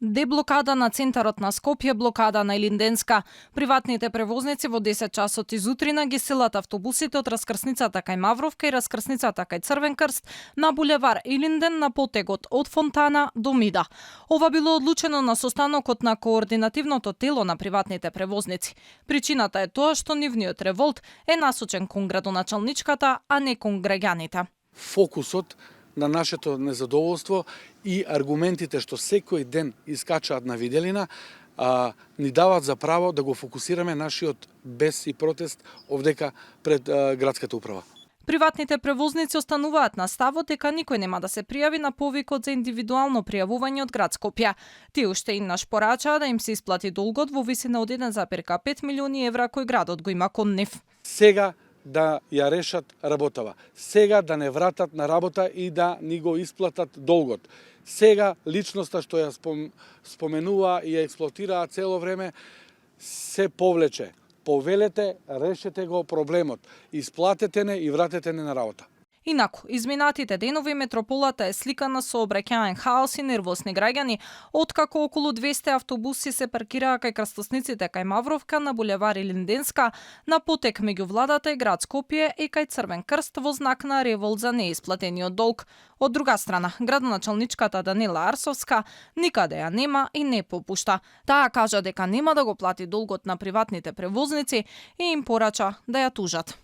Деблокада на центарот на Скопје, блокада на Илинденска. Приватните превозници во 10 часот изутрина ги силат автобусите од раскрсницата кај Мавровка и раскрсницата кај Црвен крст на булевар Илинден на потегот од Фонтана до Мида. Ова било одлучено на состанокот на координативното тело на приватните превозници. Причината е тоа што нивниот револт е насочен кон градоначалничката, а не кон граѓаните. Фокусот на нашето незадоволство и аргументите што секој ден искачаат на виделина, ни дават за право да го фокусираме нашиот бес и протест овдека пред градската управа. Приватните превозници остануваат на ставот дека никој нема да се пријави на повикот за индивидуално пријавување од град Скопје. Тие уште иннаш порачаа да им се исплати долгот во висина од 1,5 милиони евра кој градот го има кон нив. Сега да ја решат работава. Сега да не вратат на работа и да ни го исплатат долгот. Сега личноста што ја споменува и ја експлоатираа цело време се повлече. Повелете, решете го проблемот. Исплатете не и вратете не на работа. Инаку, изминатите денови метрополата е сликана со обраќаен хаос и нервосни граѓани, откако околу 200 автобуси се паркираа кај крстосниците кај Мавровка на булевар Илинденска, на потек меѓу владата и град Скопје и кај Црвен крст во знак на револт за неисплатениот долг. Од друга страна, градоначалничката Данила Арсовска никаде ја нема и не попушта. Таа кажа дека нема да го плати долгот на приватните превозници и им порача да ја тужат.